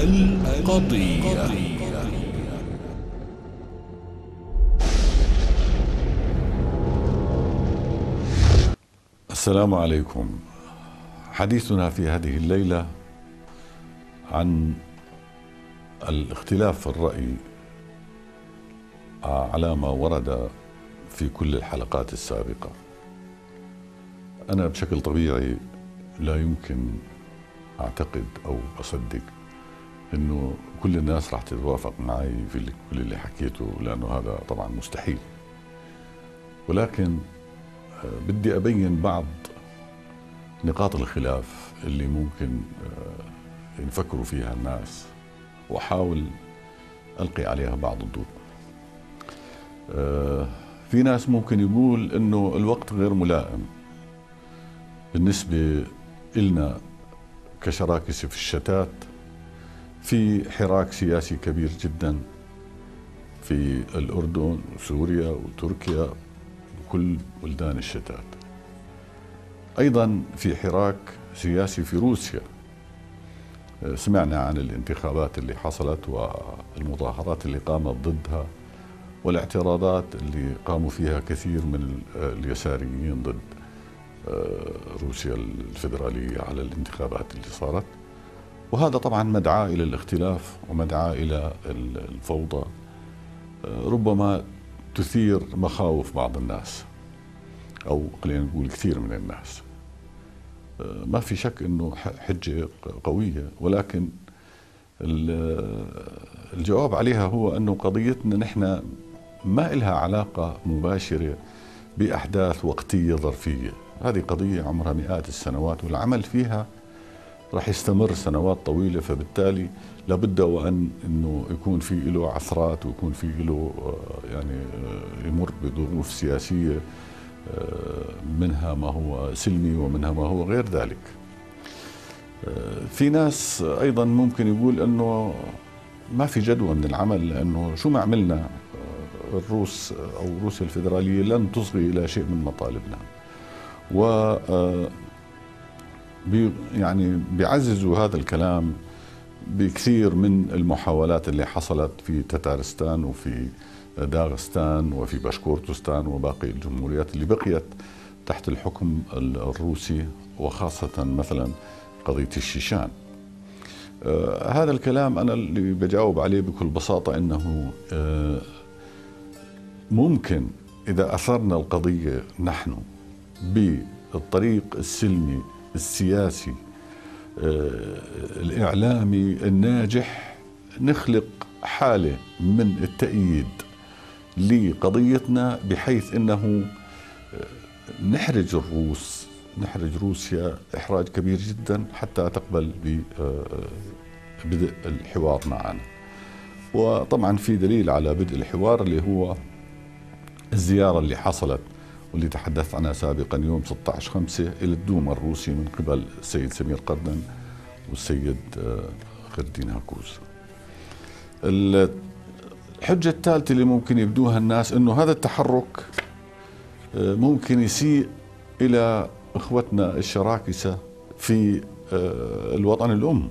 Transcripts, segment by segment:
القضية. السلام عليكم. حديثنا في هذه الليلة عن الاختلاف في الرأي على ما ورد في كل الحلقات السابقة. أنا بشكل طبيعي لا يمكن أعتقد أو أصدق أنه كل الناس راح تتوافق معي في كل اللي حكيته، لأنه هذا طبعا مستحيل، ولكن بدي أبين بعض نقاط الخلاف اللي ممكن يفكروا فيها الناس وأحاول ألقي عليها بعض الضوء. في ناس ممكن يقول أنه الوقت غير ملائم بالنسبة إلنا كشراكسة في الشتات، في حراك سياسي كبير جدا في الأردن وسوريا وتركيا وكل بلدان الشتات، أيضا في حراك سياسي في روسيا، سمعنا عن الانتخابات اللي حصلت والمظاهرات اللي قامت ضدها والاعتراضات اللي قاموا فيها كثير من اليساريين ضد روسيا الفيدرالية على الانتخابات اللي صارت، وهذا طبعا مدعاة إلى الاختلاف ومدعاة إلى الفوضى، ربما تثير مخاوف بعض الناس أو خلينا نقول كثير من الناس. ما في شك أنه حجة قوية، ولكن الجواب عليها هو أنه قضيتنا نحن ما إلها علاقة مباشرة بأحداث وقتية ظرفية، هذه قضية عمرها مئات السنوات والعمل فيها راح يستمر سنوات طويلة، فبالتالي لابد وأن أنه يكون في له عثرات ويكون في له يعني يمر بظروف سياسية منها ما هو سلمي ومنها ما هو غير ذلك. في ناس أيضا ممكن يقول أنه ما في جدوى من العمل، لأنه شو ما عملنا الروس أو روسيا الفيدرالية لن تصغي إلى شيء من مطالبنا، و يعني بيعززوا هذا الكلام بكثير من المحاولات اللي حصلت في تتارستان وفي داغستان وفي باشكورتستان وباقي الجمهوريات اللي بقيت تحت الحكم الروسي، وخاصة مثلا قضية الشيشان. هذا الكلام أنا اللي بجاوب عليه بكل بساطة أنه ممكن إذا أثرنا القضية نحن بالطريق السلمي السياسي الإعلامي الناجح نخلق حالة من التأييد لقضيتنا، بحيث أنه نحرج الروس، نحرج روسيا إحراج كبير جدا حتى تقبل ببدء الحوار معنا. وطبعا في دليل على بدء الحوار اللي هو الزيارة اللي حصلت واللي تحدثت عنها سابقا يوم 16/5 إلى الدوما الروسي من قبل السيد سمير قردن والسيد خير الدين هاكوز. الحجة الثالثة اللي ممكن يبدوها الناس أنه هذا التحرك ممكن يسيء إلى إخوتنا الشراكسة في الوطن الأم،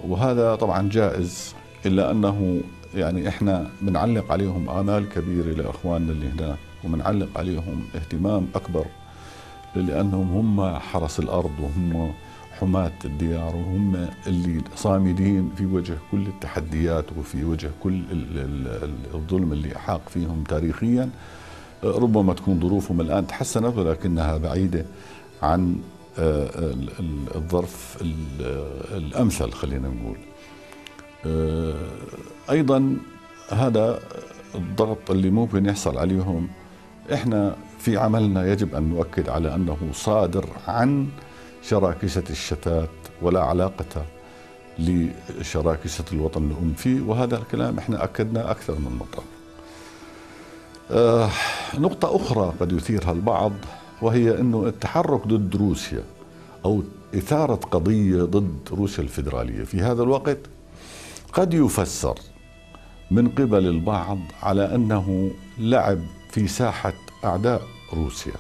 وهذا طبعا جائز، إلا أنه يعني إحنا بنعلق عليهم آمال كبيرة لإخواننا اللي هناك، وبنعلق عليهم اهتمام أكبر، لأنهم هم حرس الأرض وهم حماة الديار وهم اللي صامدين في وجه كل التحديات وفي وجه كل الظلم اللي أحاق فيهم تاريخيا. ربما تكون ظروفهم الآن تحسنت، ولكنها بعيدة عن الظرف الأمثل خلينا نقول. أيضا هذا الضغط اللي ممكن يحصل عليهم، إحنا في عملنا يجب أن نؤكد على أنه صادر عن شراكسة الشتات ولا علاقة لشراكسة الوطن الأم فيه، وهذا الكلام إحنا أكدنا أكثر من مرة. نقطة أخرى قد يثيرها البعض، وهي أنه التحرك ضد روسيا أو إثارة قضية ضد روسيا الفيدرالية في هذا الوقت قد يفسر من قبل البعض على أنه لعب في ساحة أعداء روسيا.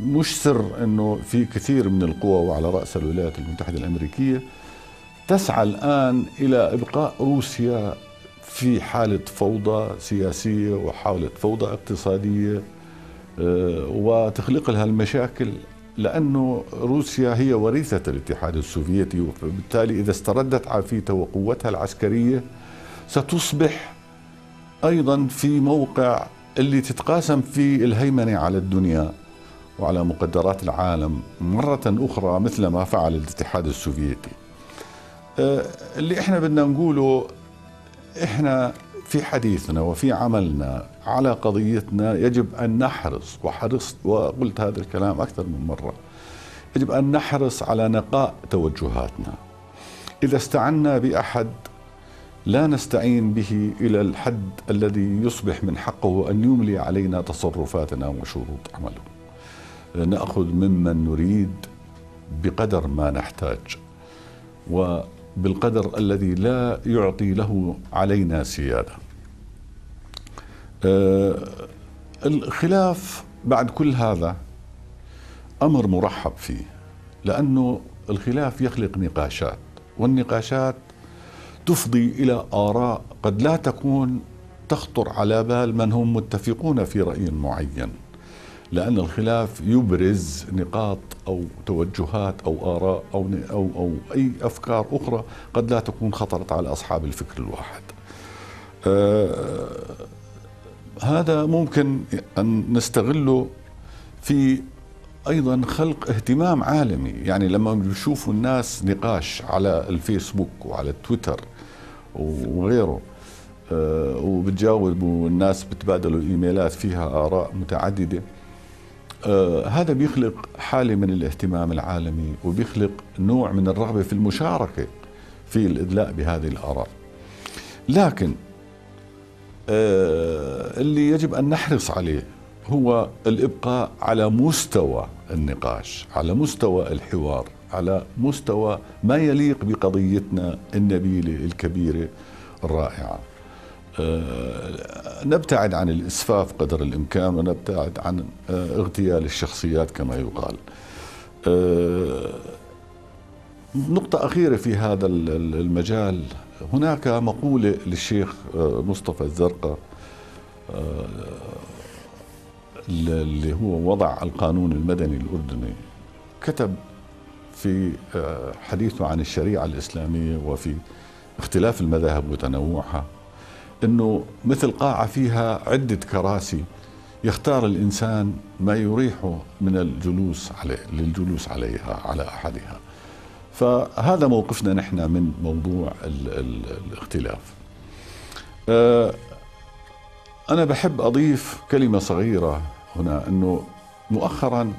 مش سر أنه في كثير من القوى وعلى رأس الولايات المتحدة الأمريكية تسعى الآن إلى إبقاء روسيا في حالة فوضى سياسية وحالة فوضى اقتصادية، وتخلق لها المشاكل، لأنه روسيا هي وريثة الاتحاد السوفيتي، وبالتالي إذا استردت عافيتها وقوتها العسكرية ستصبح أيضا في موقع اللي تتقاسم فيه الهيمنة على الدنيا وعلى مقدرات العالم مرة أخرى مثل ما فعل الاتحاد السوفيتي. اللي احنا بدنا نقوله، احنا في حديثنا وفي عملنا على قضيتنا يجب أن نحرص، وحرصت وقلت هذا الكلام أكثر من مرة، يجب أن نحرص على نقاء توجهاتنا. إذا استعنا بأحد لا نستعين به إلى الحد الذي يصبح من حقه أن يملي علينا تصرفاتنا وشروط عمله. نأخذ ممن نريد بقدر ما نحتاج، وبالقدر الذي لا يعطي له علينا سيادة. الخلاف بعد كل هذا أمر مرحب فيه، لأنه الخلاف يخلق نقاشات، والنقاشات تفضي إلى آراء قد لا تكون تخطر على بال من هم متفقون في رأي معين، لأن الخلاف يبرز نقاط أو توجهات أو آراء أو أي أفكار أخرى قد لا تكون خطرت على أصحاب الفكر الواحد. هذا ممكن أن نستغله في أيضا خلق اهتمام عالمي. يعني لما بيشوفوا الناس نقاش على الفيسبوك وعلى تويتر وغيره، وبتجاوبوا الناس، بتبادلوا إيميلات فيها آراء متعددة، هذا بيخلق حالة من الاهتمام العالمي، وبيخلق نوع من الرغبة في المشاركة في الإدلاء بهذه الآراء. لكن اللي يجب أن نحرص عليه هو الإبقاء على مستوى النقاش، على مستوى الحوار، على مستوى ما يليق بقضيتنا النبيلة الكبيرة الرائعة. نبتعد عن الإسفاف قدر الإمكان، ونبتعد عن اغتيال الشخصيات كما يقال. نقطة أخيرة في هذا المجال، هناك مقولة للشيخ مصطفى الزرقاء اللي هو وضع القانون المدني الأردني، كتب في حديثه عن الشريعة الإسلامية وفي اختلاف المذاهب وتنوعها، أنه مثل قاعة فيها عدة كراسي يختار الإنسان ما يريحه من الجلوس عليه، للجلوس عليها على أحدها. فهذا موقفنا نحن من موضوع الاختلاف. أنا بحب أضيف كلمة صغيرة هنا، أنه مؤخرا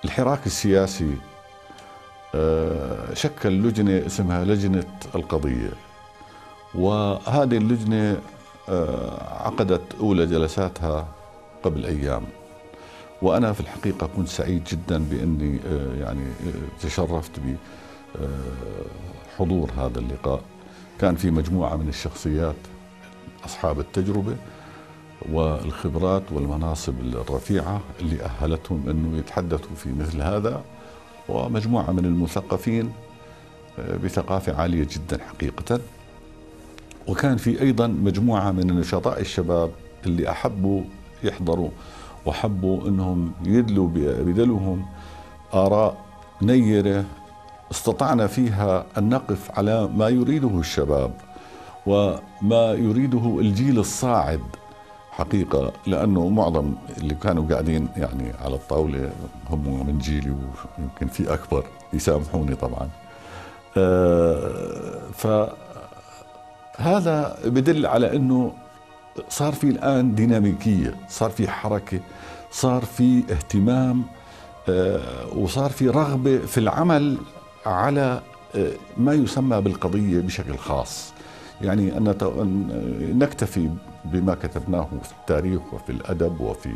الحراك السياسي شكل لجنة اسمها لجنة القضية، وهذه اللجنة عقدت أولى جلساتها قبل أيام، وأنا في الحقيقة كنت سعيد جدا بأني يعني تشرفت بحضور هذا اللقاء. كان في مجموعة من الشخصيات أصحاب التجربة والخبرات والمناصب الرفيعة اللي أهلتهم أنه يتحدثوا في مثل هذا، ومجموعة من المثقفين بثقافة عالية جدا حقيقة، وكان في أيضا مجموعة من النشطاء الشباب اللي أحبوا يحضروا وحبوا أنهم يدلوا بدلوهم آراء نيرة استطعنا فيها أن نقف على ما يريده الشباب وما يريده الجيل الصاعد حقيقة، لأنه معظم اللي كانوا قاعدين يعني على الطاولة هم من جيلي ويمكن في أكبر، يسامحوني طبعا. فهذا بدل على أنه صار في الآن ديناميكية، صار في حركة، صار في اهتمام، وصار في رغبة في العمل على ما يسمى بالقضية بشكل خاص. يعني أن نكتفي بما كتبناه في التاريخ وفي الأدب وفي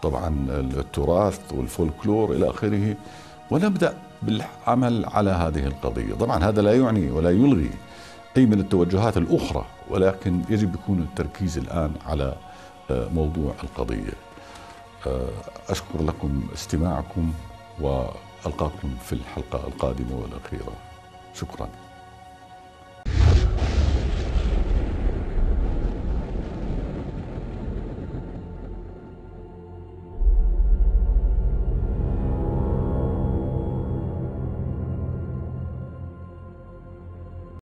طبعا التراث والفولكلور إلى آخره، ونبدأ بالعمل على هذه القضية. طبعا هذا لا يعني ولا يلغي أي من التوجهات الأخرى، ولكن يجب يكون التركيز الآن على موضوع القضية. أشكر لكم استماعكم، وألقاكم في الحلقة القادمة والأخيرة. شكرا.